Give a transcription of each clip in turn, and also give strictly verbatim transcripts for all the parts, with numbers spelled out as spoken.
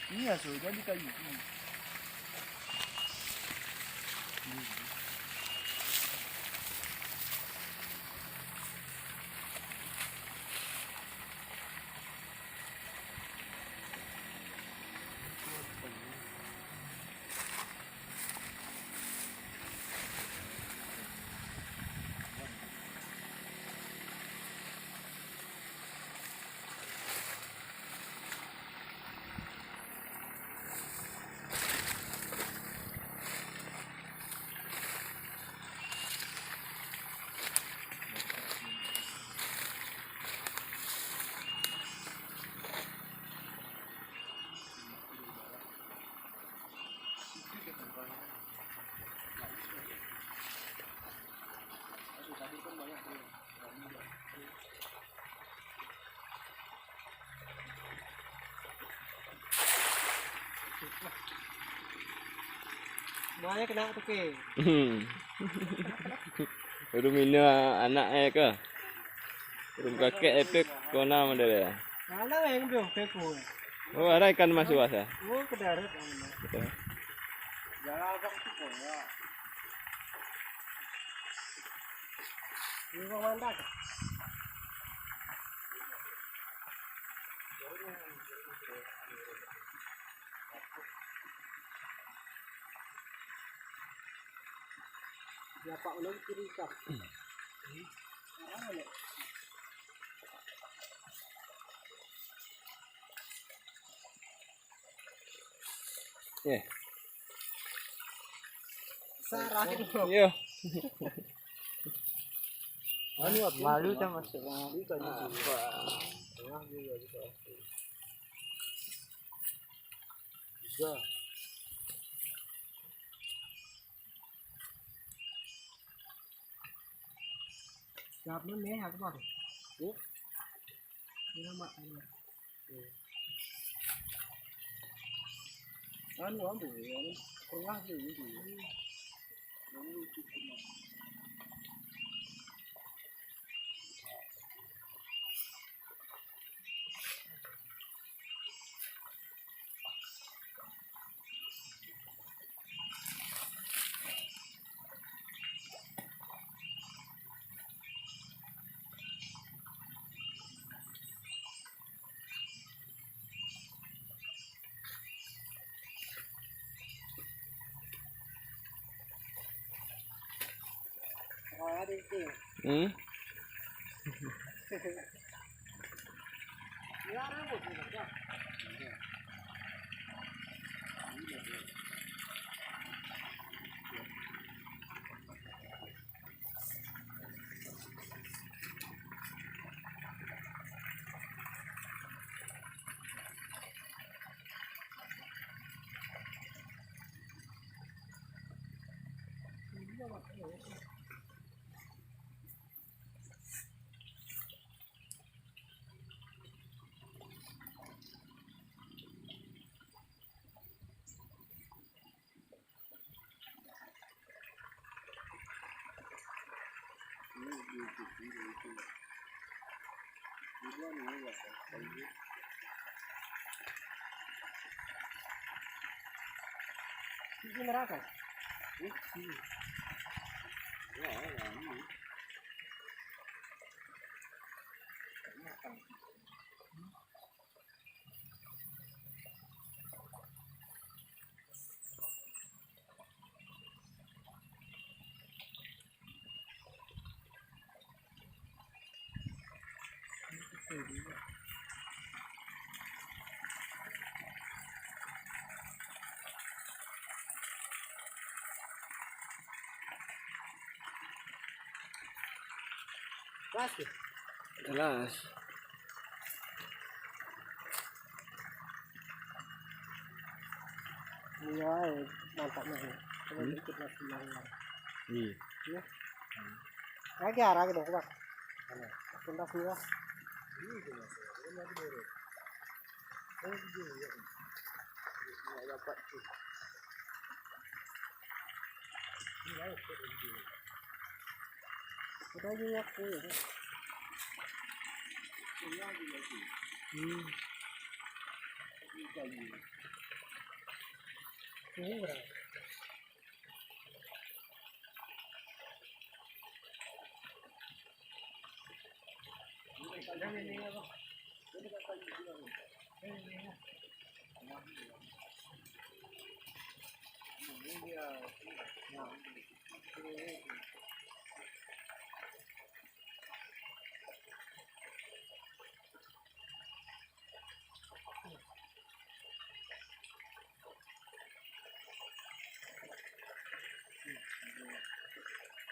Iya, so jadi kayu. Semuanya kena tukeng. Hmm. Ureueng mina anak eh ke? Ureueng kakek eh pek kona model ya? Anak eh ngambil pek. Oh, ada ikan mas luas ya? Oh, ke darat. Betul. Jangan abang tu ya. Ini mau mandak. Eh. Sarah. Yo. Anu apa? Malu kan masuk. Malu kan masuk. Apa? Tengah juga kita. Tiga. Siap ni, ni aku baru. Ni nama ini. Anu, anu, anu, tengah je ni. Anu, itu tengah. Hmm? Kelas tu? Kelas. Iya, eh, mantap nih. Coba Hmm. Ikut masing-masing. Iya. Iya. Lagi arah gitu, Pak. Tuntas dulu. Ini tuh, Mas. Ini lagi dulu. Oh, iya, iya.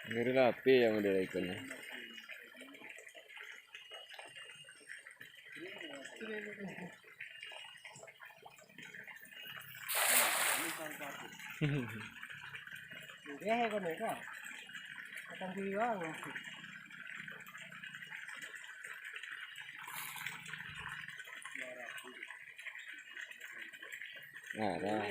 Ngeri lapeh yang udah ikon. Dia hai kau ni kah? Akan diulang. Nah, dah.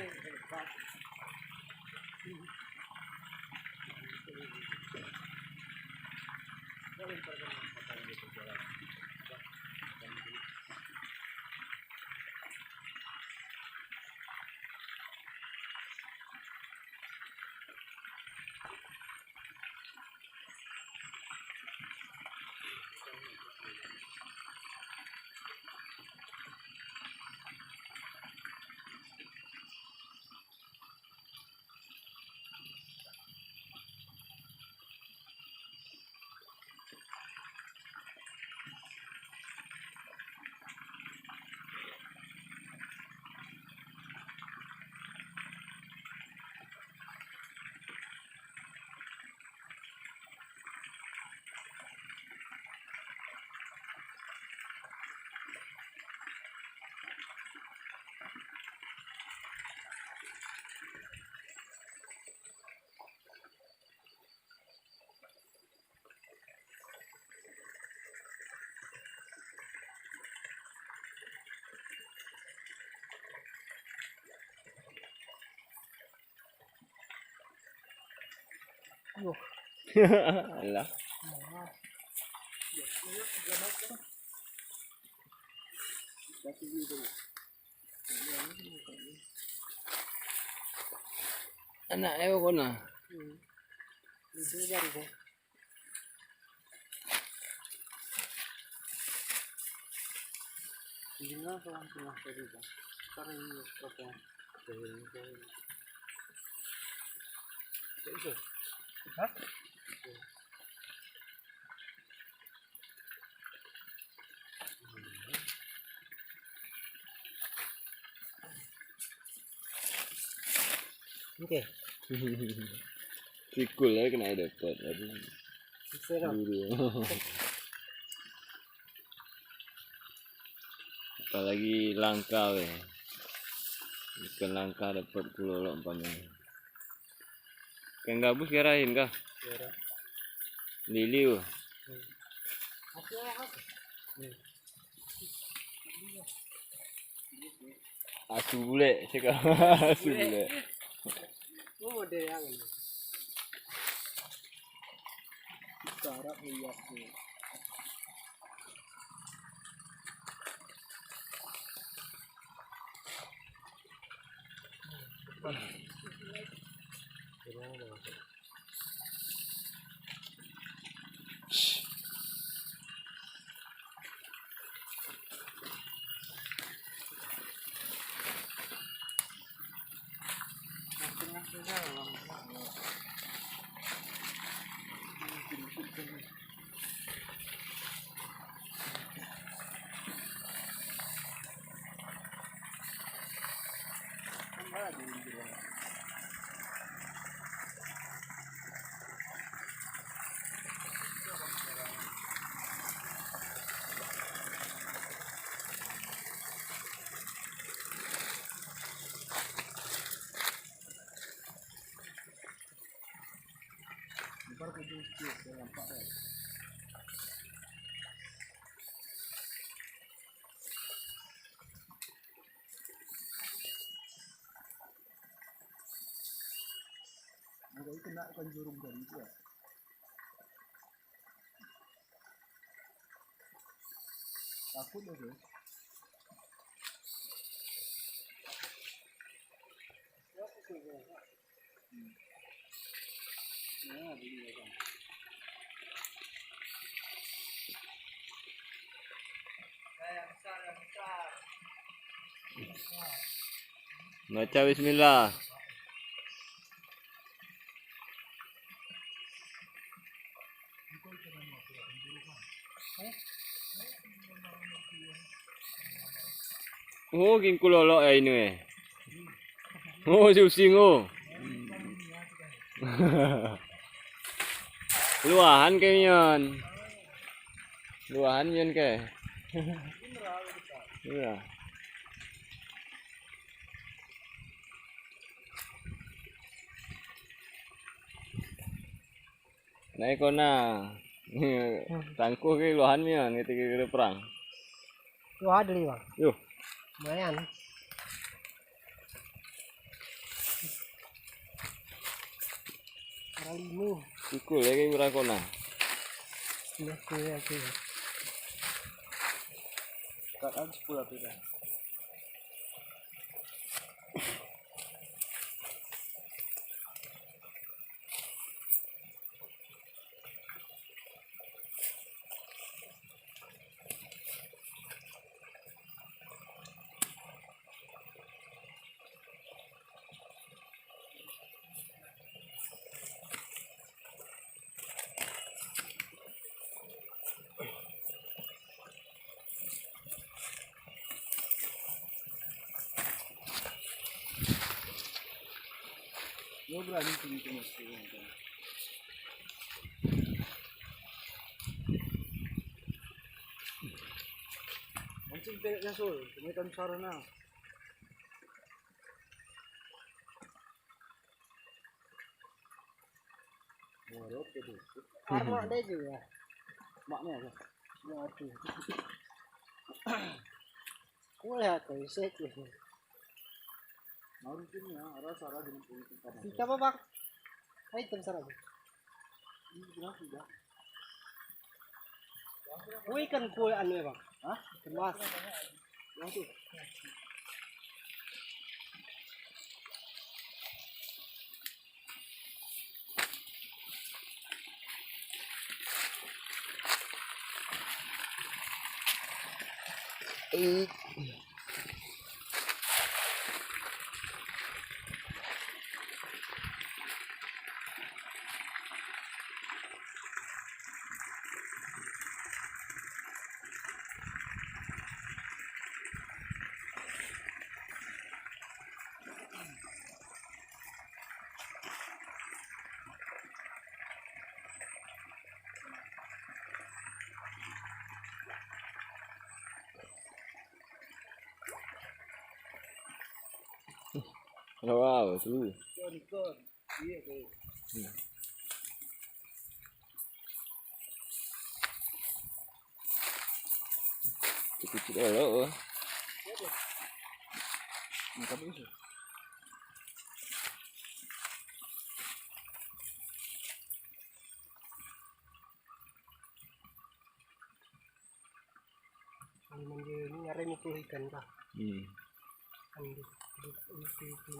Alah. Anak eh kona. Ini kan orang tengah tadi, Bang. Sekarang ini apa? Hah? Oke. Sikul lah kena dapat. Aduh. Bisa dah. Guru. Apalagi langka weh. Ikan langka dapat kulolok umpamanya. Ikan gabus kira lain kah? Kira. Liliu. Hmm. Masih ada apa? Hmm. Asu bulek cakap. Asu bulek. Oh, ada yang ni. Kita harap ni ya. kena ikan jurung tadi tu lah. Takut dia tu. Baca bismillah. Oh, gingku lolok ya ini eh. Oh, si using oh. Luahan kemian. Luahan mian ke. Iya. Nah, ikon na. Tangkuh ke luahan mian ketika kita perang. Luahan dulu, Bang. Yuh. Lumayan. Orang lima. Ikut lagi berang kona. Iya, iya, iya. Kat kan sepuluh tu kan. Nyoe berani sini-sini. Mancing tengok nyasul, kami kan sarana. Arok tu. Arok deh je ya. Maknya je. Ya tu. Kuliah tu isek tu. Harusnya ya, rasa rajin politik kamu. Kita apa, Bang? Hai, tem sarang. Ini berapa, Bang? Woi, ikan kue anu ya, Bang? Hah? Ikan mas. Yang tu. Wow, tu. Kecil-kecil elok. Ni, tapi isu. Manja ni aré mikul ikan kah? Hmm. Kan di, di, di, di, di.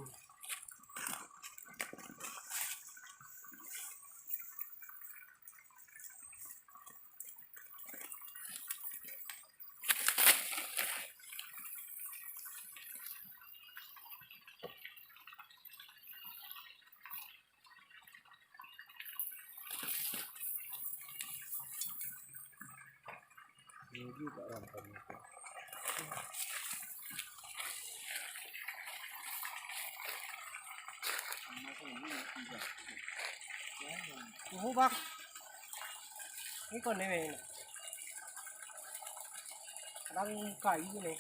Uhu, Bang. Ini kon ni, men. Kadang kayu ni.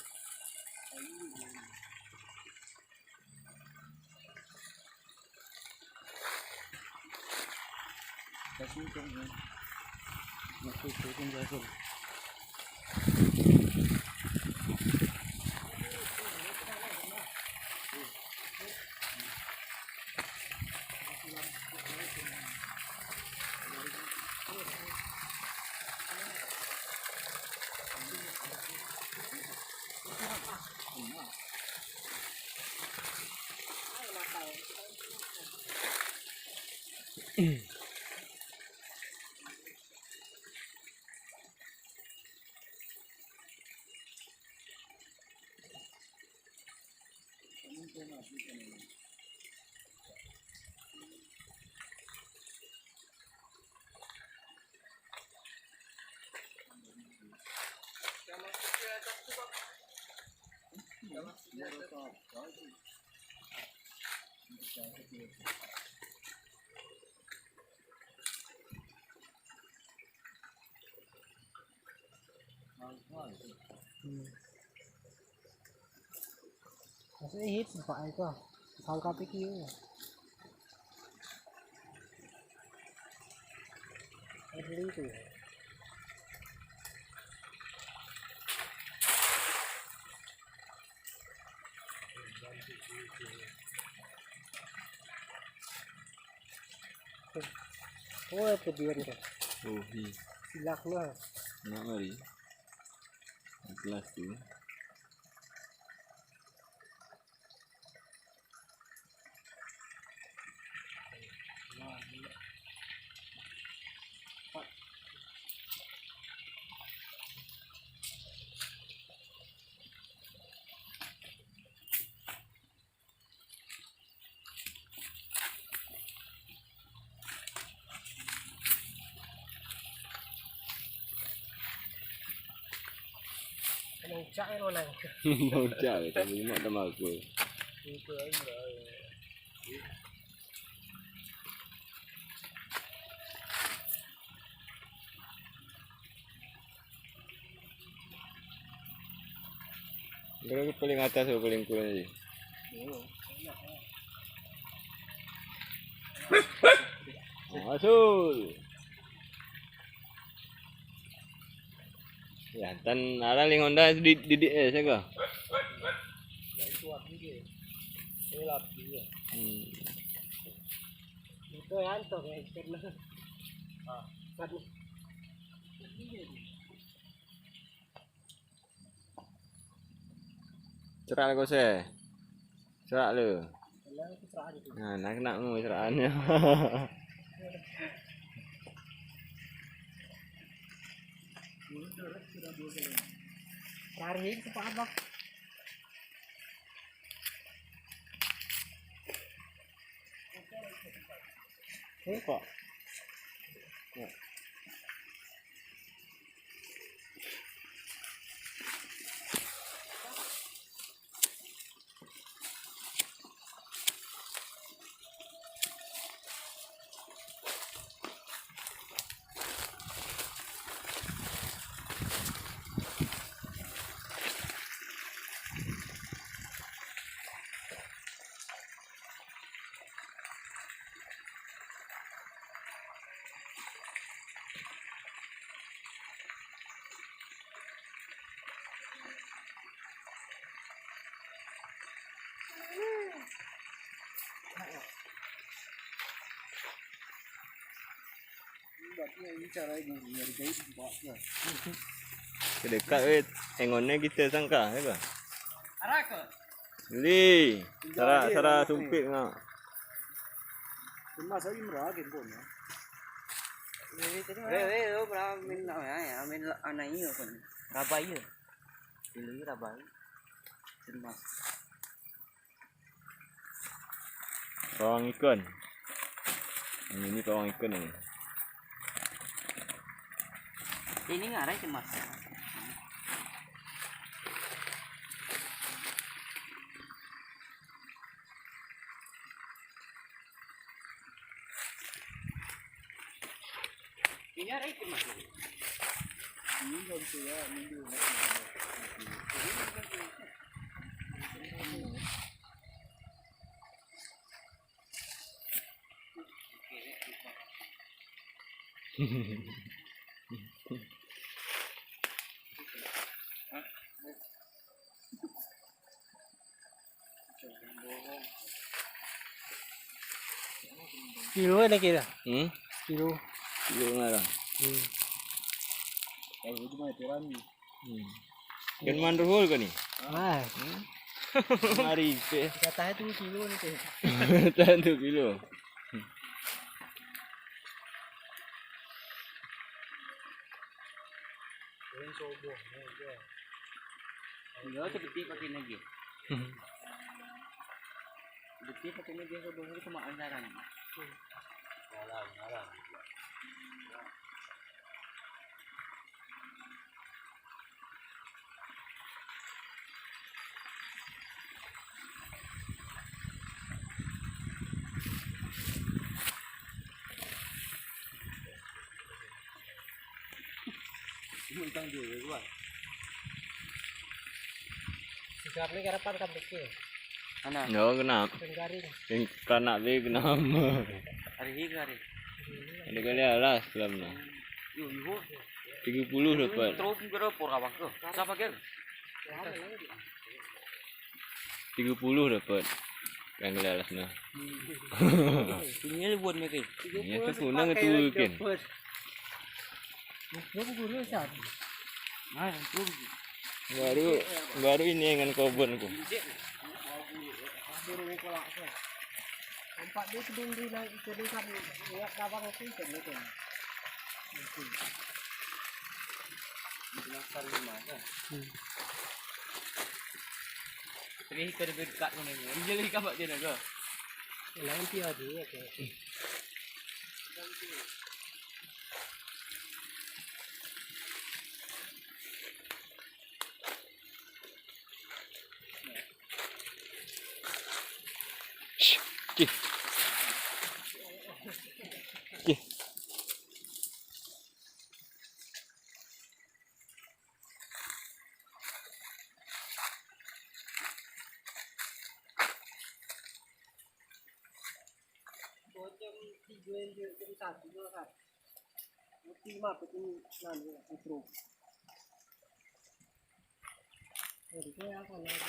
Hmm. Masih hit, Pak, itu. Sangka pikir. Asli itu. Oh, itu dia ni. Oh, hi. Silak lah. Nak mari. Kelas tu. Puncak kan orang. Puncak, tapi mak tambah aku. Itu aja. Berarti paling atas atau paling kurang tadi? Masuk. Ya, tan ada ling Honda di di di eh siapa? Hmm. Itu yang tu, eh, karena, ah, kan. Cerak le kose. Cerak le. Nah, nak nak mu cerak nyan. Tarik ke apa? Kok. Keudekat weh, engon nyan kita sangka, ya ke? Li, sara, sara sumpit ngak. Cuma saya merah gitu ya. Weh, weh, oh, pernah main, ya, main anak iya kan. Rabai ya. Dulu rabai. Cuma. Pawang ikon. Ini, ini pawang ikon ini. Ini ngarai cemas. Ini ngarai cemas. Ini kan saya minggu. Kilo ada kira? Hmm? Kilo. Kilo ngarang. Hmm. Kalau itu mah aturan. Hmm. Kan mandruhul kan ni? Ah. Hmm? Mari pe. Kata itu kilo ni teh. Satu kilo. Enggak, seperti pakai lagi. Seperti pakai lagi, sebenarnya cuma andaran. Alam, alam. Mentang dia, Wan. Sigap ni garapan kan betul. Ana. Yo, kenapa? Tenggaring. Yang kanak dia kenapa? Hari ini hari. Ada kali alas dalam ni. Yo, yo. Tiga puluh dapat. Terus pun kira por abang ke? Siapa ke? Tiga puluh dapat. Kan kali alas nah. Ini buat mereka. Ini tu senang tu kan. Nah, itu. Baru, baru ini dengan kobon ku. Empat dia sebelum dia naik ke desa ni, ingat abang aku macam ni kan. Oke. Di belakang rumah kan? Hmm. Tapi ikan lebih dekat mana ni? Dia lagi kapak dia nak ke? Lain pihak dia, oke. Cih. Cih. Jam tiga, jam satu, jam satu. Mesti mah betul nan ya, betul. Jadi saya akan lagi.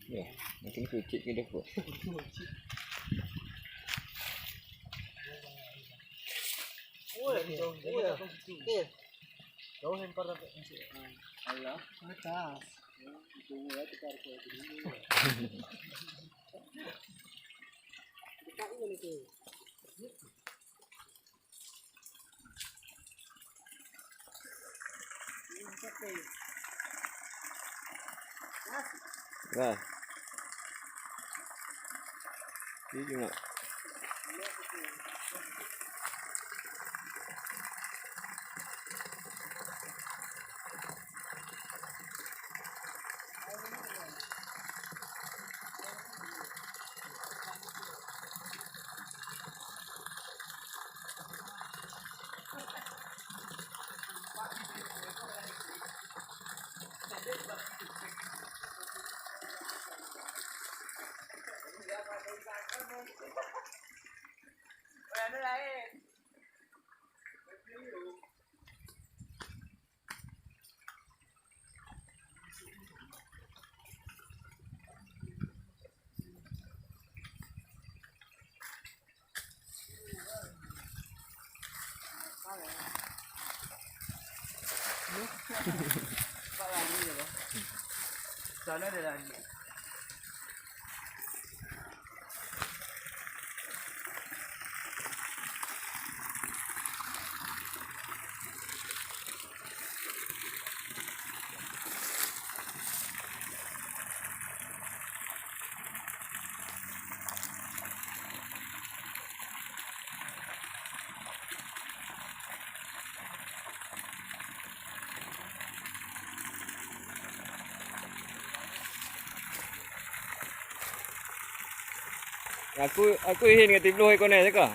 Ya, makin kecil ke dah. Oh, ya, jauh, jauh, ya. Jauh lempar sampai masuk. Alah. Atas. Itu ya, kita harus kayak gini. Dekat ini tu. Nah. Ini cuma. Sana ada lagi. Aku, aku ihin ngon tibloh ikon nyan ka.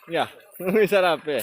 Ya, bisa rapi.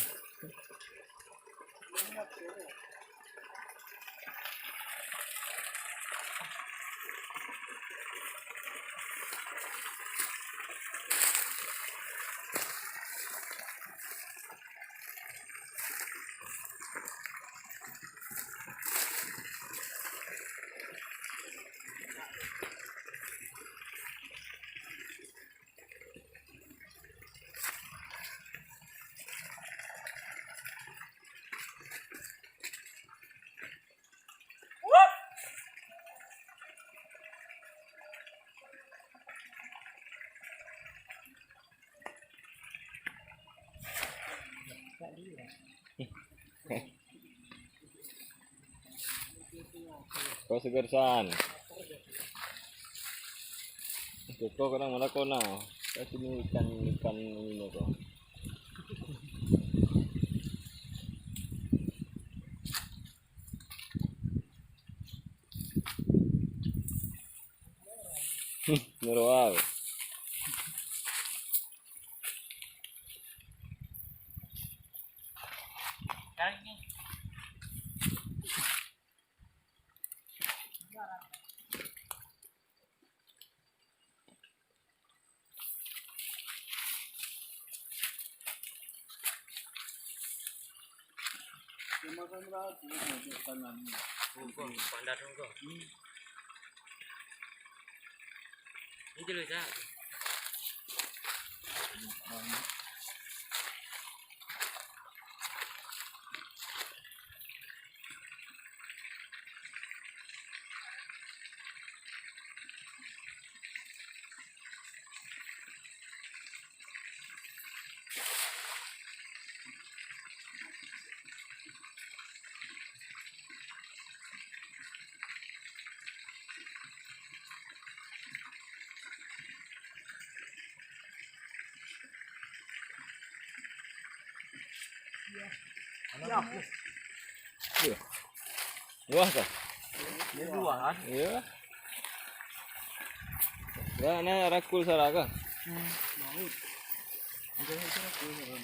Kau seger san. Kau kadang malah kau na. Kau sini ikan, ikan ini kau. Nurwal. Wah kah? Ini dua kan? Iya. Ya, ini rakul salah kah? Hmm. Udah itu rakul salah.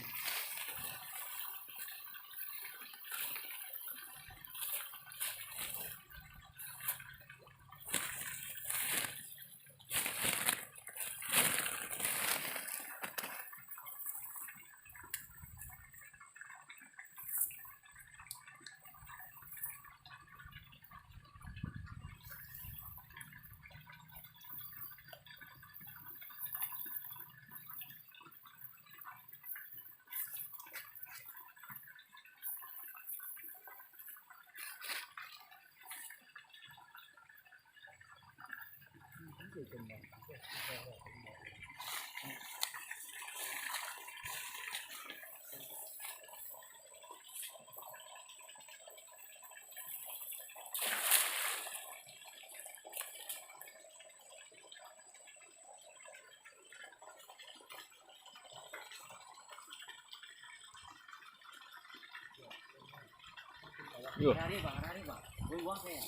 Yo. Hari-hari, Bang, hari-hari, Bang. Woi, wah, saya.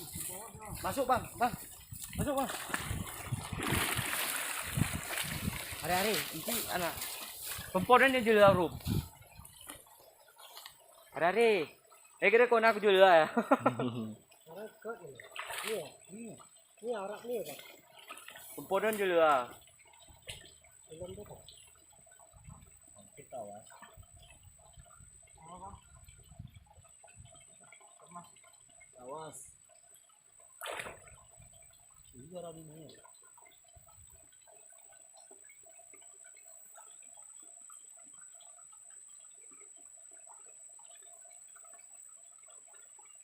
Masuk, Bang, Bang. Masuk, Bang. Hari-hari, ini anak. Pempodan dia jual rum. Hari-hari. Eh, kira kau nak jual lah ya. Iya, iya. Ini arak ni kan? Pempodan jual lah. Belum tu kan? Kita, Bang. Awas. Ini orang ini.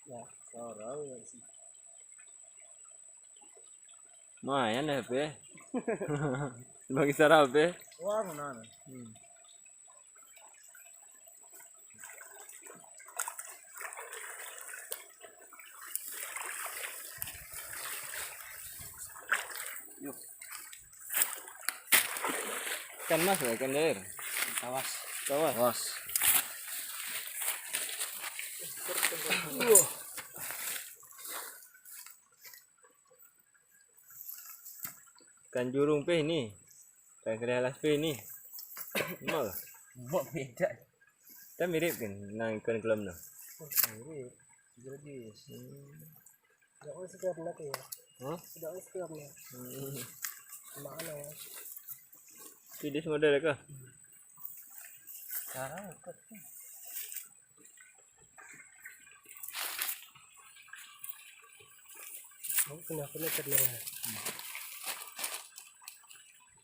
Ya, sarau ya sih. Lumayan dah, Pe. Bagi sarau, Pe. Wah, mana? Hmm. Yuk. Ikan mas ya, ikan air? Tawas. Tawas. Tawas. Ikan jurung peh ni. Ikan keurehalas peh ni. Mah. Mah beda. Kan mirip kan nang ikan kelam tu. Oh, mirip. Jadi. Hmm. Tidak usah sekedar nak ya. Hah? Tidak usah sekedar nak. Hmm. Mana ya? Jadi semua dah ke? Sekarang ikut. Aku kena, kena tenang.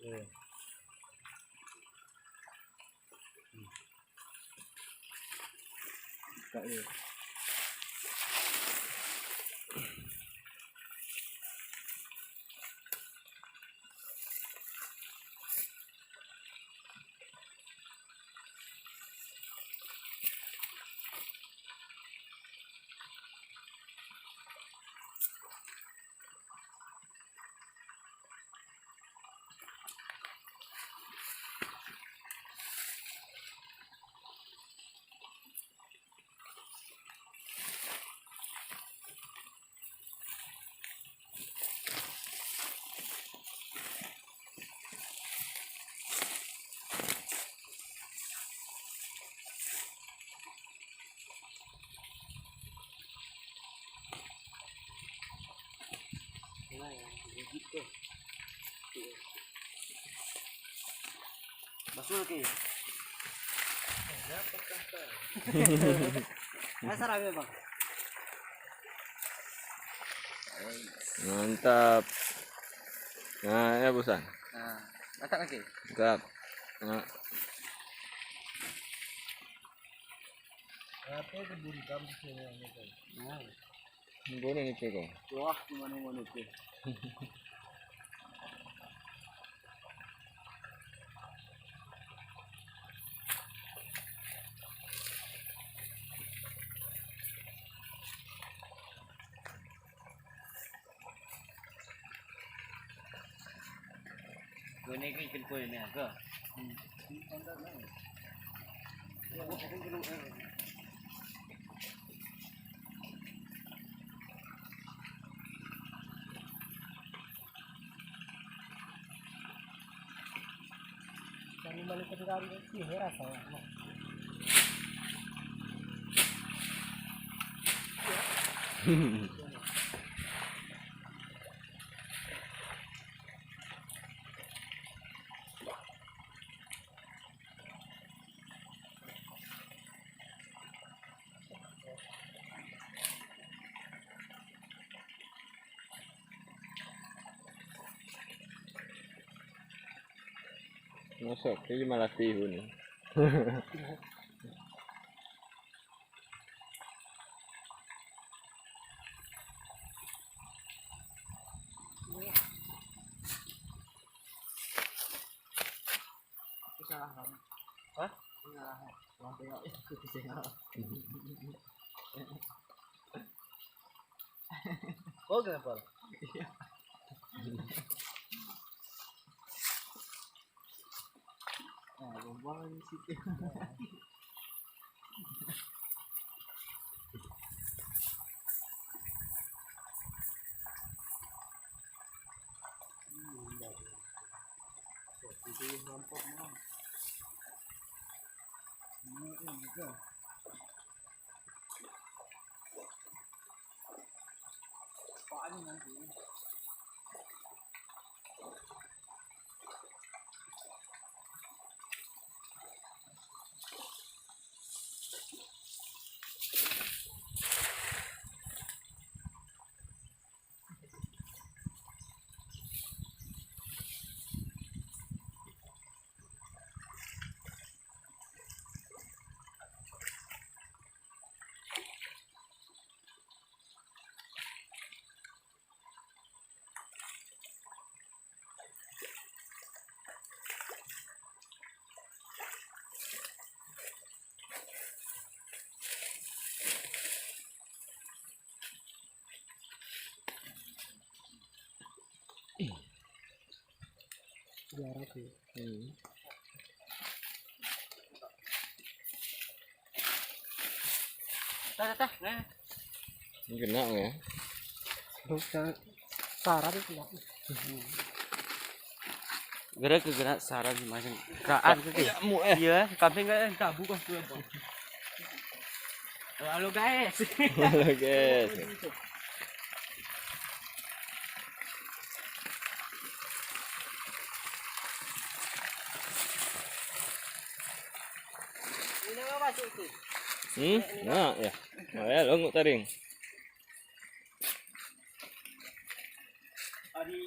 Hmm. Masuk lagi. Masa rame, Bang. Mantap. Nah, ya bosan. Nah, masak lagi. Mantap. Nah. Apa kebun kamu sini? Nah. Boleh ni, Cik, eh? Wah, di mana-mana tu. Kau ni kan kena kau ni, ha? Hmm. Kami malu ketinggalan, ih, rasa ya. Masuk ke malah tihu ni. Aku salah kan? Hah? Aku salah kan? Wah, tengok. Aku salah. Oh, kenapa? Iya. Ah, buang-buang di situ. Dua ratus. Hmm. Tah, tah, tah. Nah. Keuneuk ya. Bukan. Sarah tu keuneuk. Gerak ke gerak sarah macam keraan ke, ke? Ya, mu, eh. Iya, kambing kan tak buka tu apa. Halo, guys. Halo, guys. Hmm? Nah, ya. Nah, ya, longok taring. Hari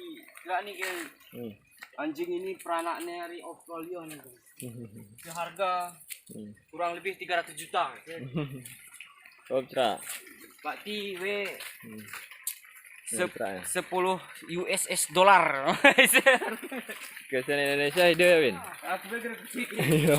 gerak ni ke, hmm, anjing ini peranaknya hari Australia ni. Seharga, hmm, kurang lebih tiga ratus juta. Oh, perak. Berarti we, hmm, se-, perak, ya, sepuluh U S S dollar. Ke sana Indonesia hidup, Win? Aku bergerak kecil. Iya.